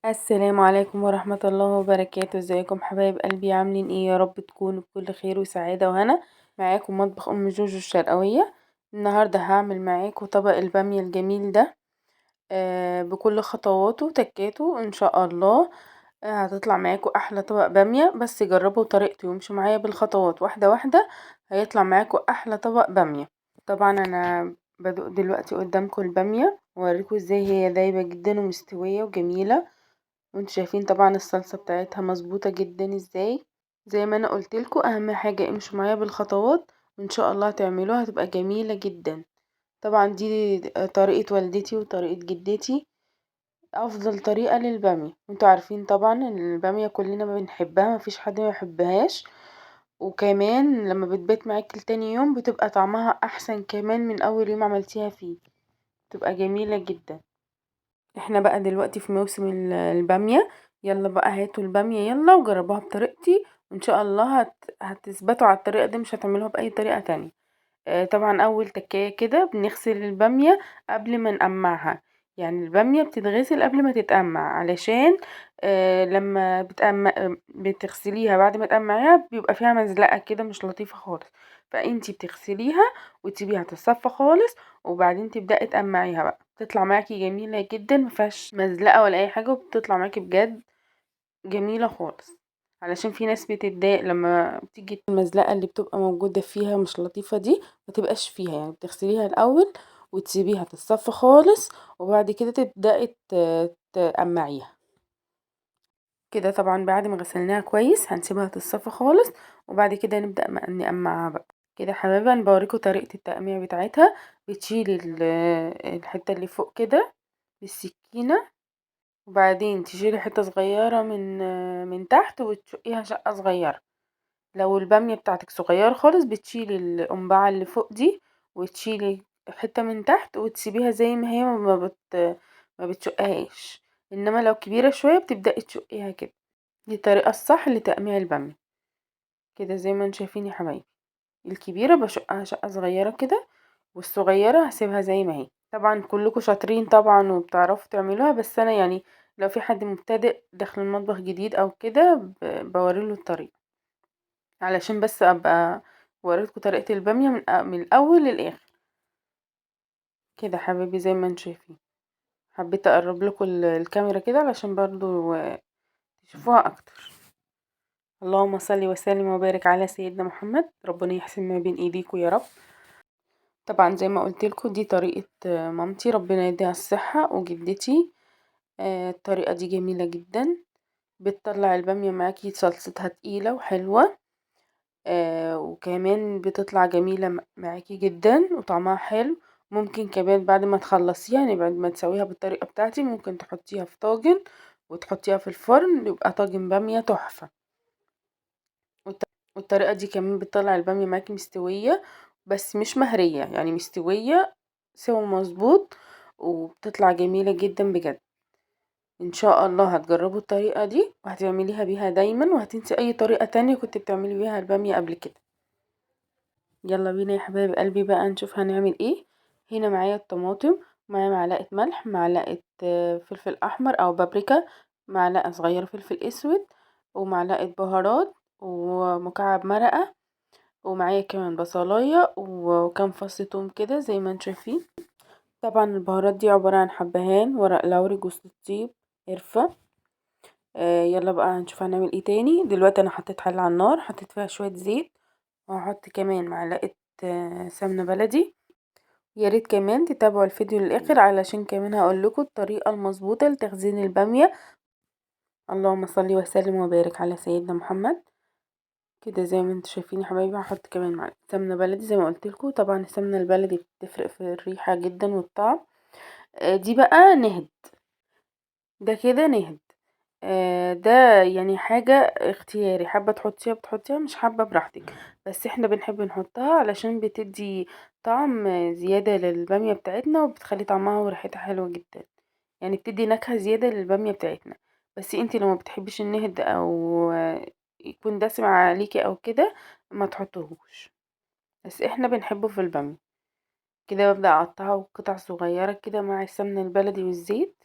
السلام عليكم ورحمة الله وبركاته. ازيكم حبايب قلبي، عاملين ايه؟ يا رب تكونوا بكل خير وسعادة وهنا. معاكم مطبخ ام جوجو الشرقاوية. النهاردة هعمل معاكم طبق البامية الجميل ده بكل خطواته وتكاته ان شاء الله. هتطلع معاكم احلى طبق بامية، بس جربوا طريقتي وامشوا معايا بالخطوات واحدة واحدة، هيطلع معاكم احلى طبق بامية. طبعا انا بدوق دلوقتي قدامكم البامية واوريكم ازاي هي دايبة جدا ومستوية وجميلة، وانتوا شايفين طبعا الصلصة بتاعتها مظبوطة جدا ازاي. زي ما انا قلت لكم اهم حاجة امشوا معايا بالخطوات وان شاء الله هتعملوها هتبقى جميلة جدا. طبعا دي طريقة والدتي وطريقة جدتي، افضل طريقة للبامية. انتوا عارفين طبعا ان البامية كلنا بنحبها، مفيش حد ما يحبهاش، وكمان لما بتبات معاكي لتاني يوم بتبقى طعمها احسن كمان من اول يوم عملتيها فيه، بتبقى جميلة جدا. احنا بقى دلوقتي في موسم البامية، يلا بقى هاتوا البامية يلا وجربوها بطريقتي وان شاء الله هتثبتوا على الطريقة دي، مش هتعملوها بأي طريقة تانية. طبعا اول تكاية كده بنغسل البامية قبل ما نقمعها، يعني البامية بتتغسل قبل ما تتقمع، علشان لما بتغسليها بعد ما تقمعيها بيبقى فيها مزلقة كده مش لطيفة خالص، فانتي بتغسليها وتسيبيها تتصفى خالص وبعدين تبدأي تقمعيها بقى، بتطلع معاكي جميلة جدا مفيهاش مزلقة ولا اي حاجة، وبتطلع معاكي بجد جميلة خالص. علشان في ناس بتتضايق لما بتيجي المزلقة اللي بتبقى موجودة فيها مش لطيفة دي ما تبقاش فيها، يعني بتغسليها الأول وتسيبيها تتصفى خالص وبعد كده تبدأي تقمعيها كده. طبعا بعد ما غسلناها كويس هنسيبها تتصفى خالص وبعد كده نبدأ نقمعها بقى كده. حبايبي انا بوريكم طريقة التقميع بتاعتها. بتشيلي الحتة اللي فوق كده بالسكينة، وبعدين تشيلي حتة صغيرة من تحت وتشقيها شقة صغيرة. لو البامية بتاعتك صغيرة خالص بتشيلي القنبعة اللي فوق دي وتشيلي حتة من تحت وتسيبيها زي ما هي، ما بتشقهاش. انما لو كبيرة شوية بتبدأي تشقيها كده. دي الطريقة الصح لتقميع البامية كده زي ما انتم شايفين يا حبايبي. الكبيرة بشقها شقة صغيرة كده، والصغيرة هسيبها زي ما هي. طبعا كلكم شاطرين طبعا وبتعرفوا تعملوها، بس انا يعني لو في حد مبتدئ داخل المطبخ جديد او كده بوريله الطريقة، علشان بس ابقى وريتكم طريقة البامية من الاول للاخر كده حبايبي زي ما انتم شايفين. حبيت اقرب لكم الكاميرا كده علشان برضو تشوفوها اكتر. اللهم صل وسلم وبارك على سيدنا محمد، ربنا يحسن ما بين ايديكم يا رب. طبعا زي ما قلت لكم دي طريقة مامتي ربنا يديها الصحة وجدتي. الطريقة دي جميلة جدا، بتطلع البامية معاكي صلصتها تقيلة وحلوة، وكمان بتطلع جميلة معاكي جدا وطعمها حلو. ممكن كمان بعد ما تخلصيها، يعني بعد ما تسويها بالطريقة بتاعتي، ممكن تحطيها في طاجن وتحطيها في الفرن، يبقى طاجن بامية تحفة. والطريقة دي كمان بتطلع البامية معاكي مستوية بس مش مهرية، يعني مستوية سوا مظبوط، وبتطلع جميلة جدا بجد. ان شاء الله هتجربوا الطريقة دي وهتعمليها بيها دايما، وهتنسي اي طريقة تانية كنت بتعملي بيها البامية قبل كده. يلا بينا يا حبايب قلبي بقى نشوف هنعمل ايه. هنا معايا الطماطم، معايا معلقة ملح، معلقة فلفل احمر او بابريكا، معلقة صغيرة فلفل اسود، ومعلقة بهارات، ومكعب مرقة، ومعايا كمان بصلاية وكام فص توم كده زي ما انتم شايفين. طبعا البهارات دي عبارة عن حبهان، ورق لوري، جوز الطيب، قرفة. يلا بقى هنشوف هنعمل ايه تاني. دلوقتي انا حطيت حلة على النار، حطيت فيها شوية زيت، وهحط كمان معلقة سمنة بلدي. يا ريت كمان تتابعوا الفيديو للاخر علشان كمان هقول لكم الطريقة المظبوطة لتخزين البامية. اللهم صل وسلم وبارك على سيدنا محمد. كده زي ما انتم شايفين يا حبايبي هحط كمان معلقة سمنة بلدي زي ما قلت لكم. طبعا السمنة البلدي بتفرق في الريحة جدا والطعم. دي بقى نهد، ده كده نهد. ده يعني حاجة اختياري، حابة تحطيها بتحطيها، مش حابة براحتك، بس احنا بنحب نحطها علشان بتدي طعم زيادة للبامية بتاعتنا، وبتخلي طعمها وريحتها حلوة جدا، يعني بتدي نكهة زيادة للبامية بتاعتنا. بس انتي لو ما بتحبيش النهد او يكون دسم عليكي او كده ما تحطيهوش، بس احنا بنحبه في البامية كده. ببدأ اقطعه قطع صغيرة كده مع السمنة البلدي والزيت.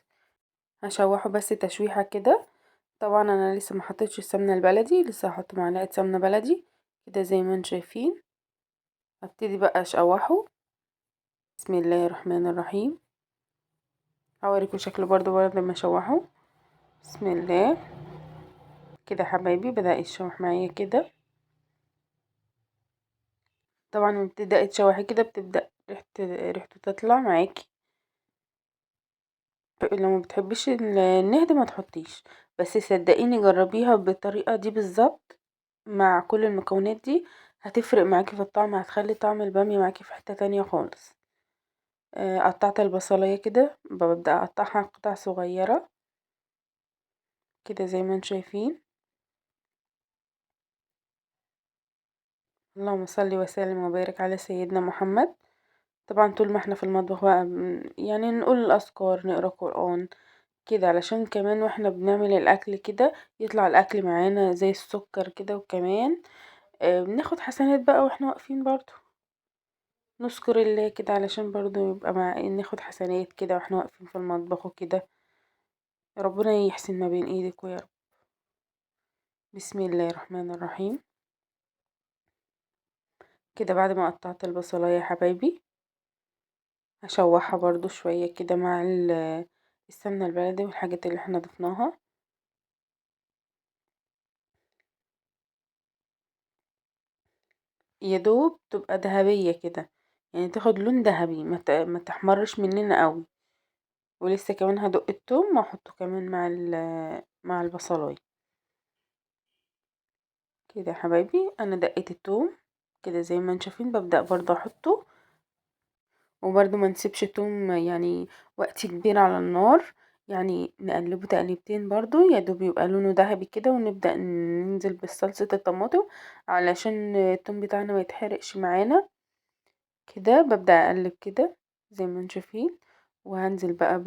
هشوحه بس تشويحه كده. طبعا انا لسه ما حطيتش السمنة البلدي، لسه هحط معلقه سمنه بلدي كده زي ما انتم شايفين. هبتدي بقى اشوحه. بسم الله الرحمن الرحيم. هوريكم شكله برضو بعد ما اشوحه. بسم الله. كده حبايبي بدأ يتشوح معايا كده. طبعا لما بتبدأي تشوحي كده بتبدأ ريحته تطلع معاكي. لو ما بتحبيش النهد ما تحطيش، بس صدقيني جربيها بالطريقة دي بالظبط مع كل المكونات دي، هتفرق معاكي في الطعم، هتخلي طعم البامية معاكي في حتة تانية خالص. قطعت البصلاية كده، ببدأ اقطعها قطع صغيرة كده زي ما انتم شايفين. اللهم صل وسلم وبارك على سيدنا محمد. طبعا طول ما احنا في المطبخ بقى يعني نقول الاذكار، نقرا قرآن كده، علشان كمان واحنا بنعمل الاكل كده يطلع الاكل معانا زي السكر كده، وكمان بناخد حسنات بقى واحنا واقفين برضو نذكر الله كده، علشان برضو يبقى مع ناخد حسنات كده واحنا واقفين في المطبخ وكده. ربنا يحسن ما بين ايدك ويا رب. بسم الله الرحمن الرحيم. كده بعد ما قطعت البصلايه يا حبايبي هشوحها برضو شوية كده مع السمنة البلدي والحاجات اللي احنا ضفناها. يا دوب تبقى ذهبية كده، يعني تاخد لون ذهبي، ما تحمرش مننا قوي. ولسه كمان هدق التوم واحطه كمان مع البصلايه كده يا حبايبي. انا دقيت التوم كده زي ما انتم شايفين، ببدأ برضو احطه. وبرضو ما نسيبش التوم يعني وقت كبير على النار، يعني نقلبه تقليبتين برضو يا دوب يبقى لونه ذهبي كده، ونبدأ ننزل بالصلصة الطماطم علشان التوم بتاعنا ما يتحرقش معانا كده. ببدأ اقلب كده زي ما انتم شايفين، وهنزل بقى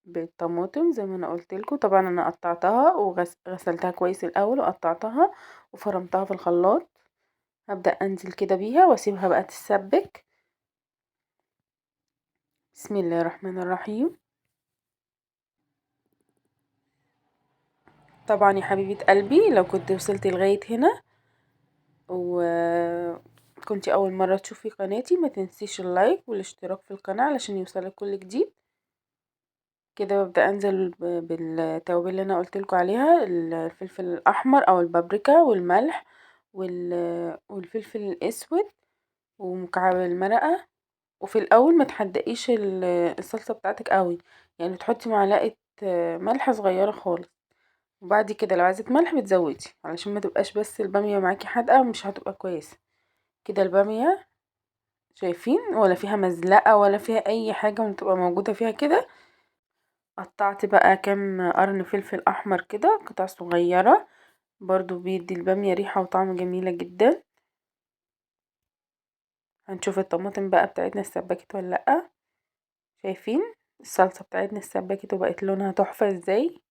بالطماطم زي ما انا قلت لكم. طبعا انا قطعتها وغسلتها كويس الاول، وقطعتها وفرمتها في الخلاط. هبدأ انزل كده بيها واسيبها بقى تتسبك. بسم الله الرحمن الرحيم. طبعا يا حبيبة قلبي لو كنت وصلتي لغاية هنا وكنتي اول مرة تشوفي قناتي، ما تنسيش اللايك والاشتراك في القناة علشان يوصلك كل جديد. كده ببدأ انزل بالتوابل اللي انا قلت لكم عليها، الفلفل الاحمر او البابريكا والملح والفلفل الاسود ومكعب المرقة. وفي الاول ما تحدقيش الصلصة بتاعتك قوي، يعني تحطي معلقة ملح صغيرة خالص، وبعد كده لو عايزة ملح بتزودي علشان ما تبقاش بس البامية معاكي حادقة، مش هتبقى كويسة. كده البامية شايفين ولا فيها مزلقة ولا فيها اي حاجة وتبقى موجودة فيها كده. قطعت بقى كام قرن فلفل احمر كده قطع صغيرة، برضو بيدي البامية ريحة وطعم جميلة جدا. هنشوف الطماطم بقى بتاعتنا اتسبكت ولا لأ. شايفين الصلصة بتاعتنا اتسبكت وبقت لونها تحفة ازاي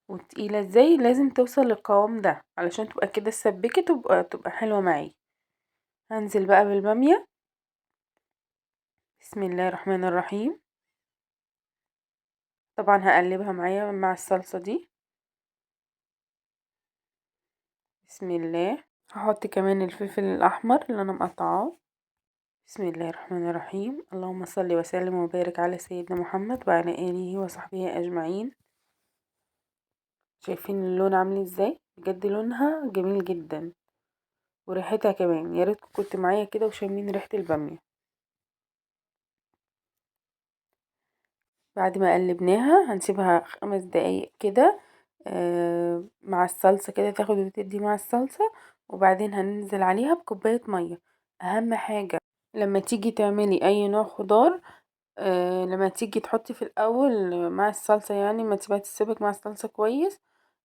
وتقيلة ازاي. لازم توصل للقوام ده علشان تبقى كده اتسبكت وتبقى حلوة معايا. هنزل بقى بالبامية. بسم الله الرحمن الرحيم. طبعا هقلبها معايا مع الصلصة دي. بسم الله. هحط كمان الفلفل الاحمر اللي انا مقطعاه. بسم الله الرحمن الرحيم. اللهم صل وسلم وبارك على سيدنا محمد وعلى اله وصحبه اجمعين. شايفين اللون عامل ازاي؟ بجد لونها جميل جدا وريحتها كمان، يا ريت كنت معايا كده وشامين ريحة البامية. بعد ما قلبناها هنسيبها 5 دقايق كده مع الصلصة كده، تاخد وتدي مع الصلصة، وبعدين هننزل عليها بكوباية مية. اهم حاجة لما تيجي تعملي اي نوع خضار، لما تيجي تحطي في الاول مع الصلصة، يعني ما تسيبها تتسبك مع الصلصة كويس،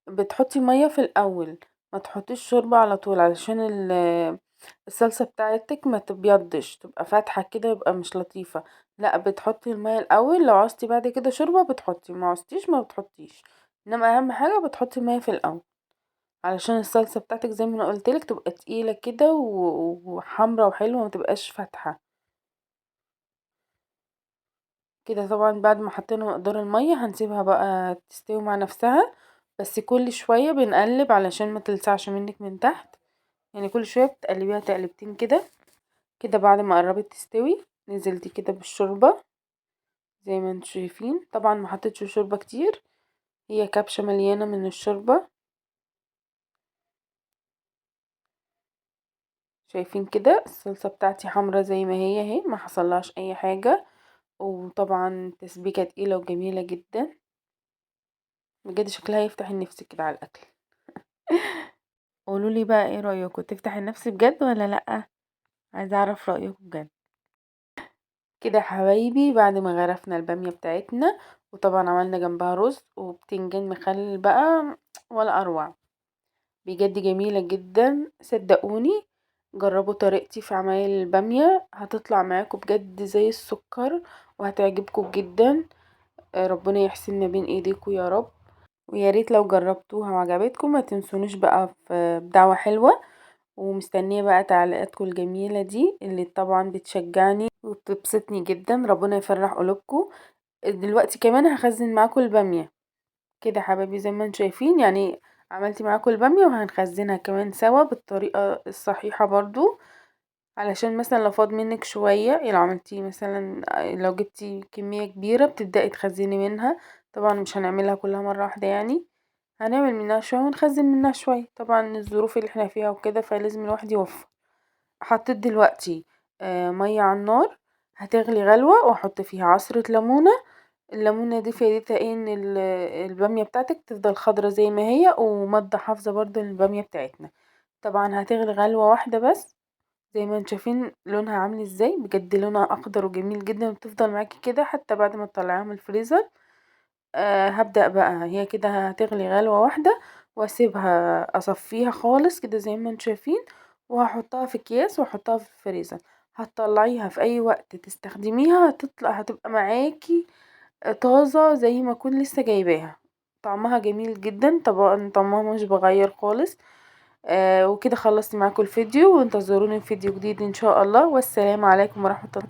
بتحطي مية في الاول، ما تحطيش شوربة على طول علشان الصلصة بتاعتك ما تبيضش، تبقى فاتحة كده يبقى مش لطيفة. لا، بتحطي المية الاول، لو عوزتي بعد كده شوربة بتحطي، ما عوزتيش ما بتحطيش، انما اهم حاجة بتحطي المية في الاول علشان الصلصة بتاعتك زي ما انا قلتلك تبقى تقيلة كده وحمرا وحلوة وما تبقاش فاتحة. كده طبعا بعد ما حطينا مقدار المية هنسيبها بقى تستوي مع نفسها، بس كل شوية بنقلب علشان ما تلسعش منك من تحت، يعني كل شوية بتقلبيها تقلبتين كده. كده بعد ما قربت تستوي نزلت كده بالشوربة زي ما انتم شايفين. طبعا ما حطيتش شوربة كتير، هي كبشة مليانة من الشوربة. شايفين كده الصلصة بتاعتي حمرا زي ما هي اهي، ما حصلهاش اي حاجة، وطبعا تسبيكة تقيلة وجميلة جدا بجد، شكلها يفتح النفس كده على الاكل. قولوا لي بقى ايه رأيكم، تفتح النفس بجد ولا لا؟ عايزة اعرف رأيكم بجد. كده يا حبايبي بعد ما غرفنا البامية بتاعتنا، وطبعا عملنا جنبها رز وبتنجان مخلل بقى ولا اروع، بجد جميلة جدا. صدقوني جربوا طريقتي في عمايل البامية، هتطلع معاكم بجد زي السكر وهتعجبكم جدا. ربنا يحسن ما بين ايديكم يا رب. ويا ريت لو جربتوها وعجبتكم ما تنسونيش بقى في دعوة حلوة، ومستنية بقى تعليقاتكم الجميلة دي اللي طبعا بتشجعني وبتبسطني جدا. ربنا يفرح قلوبكم. دلوقتي كمان هخزن معاكم البامية كده حبايبي زي ما انتم شايفين، يعني عملت معاكم البامية وهنخزنها كمان سوا بالطريقة الصحيحة برضو، علشان مثلا لو فاض منك شوية، يعني لو عملتي مثلا لو جبتي كمية كبيرة بتبدأي تخزني منها. طبعا مش هنعملها كلها مرة واحدة، يعني هنعمل منها شوية ونخزن منها شوية، طبعا الظروف اللي احنا فيها وكده فلازم الواحد يوفر. حطيت دلوقتي مية على النار هتغلي غلوة، واحط فيها عصرة ليمونة. الليمونة دي فايدتها ايه؟ ان البامية بتاعتك تفضل خضرة زي ما هي، ومادة حافظة برضو للبامية بتاعتنا. طبعا هتغلي غلوة واحدة بس، زي ما انتم شايفين لونها عامل ازاي، بجد لونها اخضر وجميل جدا، وبتفضل معاكي كده حتى بعد ما تطلعيها من الفريزر. هبدأ بقى هي كده هتغلي غلوة واحدة، واسيبها اصفيها خالص كده زي ما انتم شايفين، وهحطها في اكياس واحطها في الفريزر. هتطلعيها في اي وقت تستخدميها هتبقى معاكي طازة زي ما اكون لسه جايباها، طعمها جميل جدا، طبعا طعمها مش بغير خالص. وكده خلصت معاكم الفيديو، وانتظروني في فيديو جديد ان شاء الله، والسلام عليكم ورحمة الله.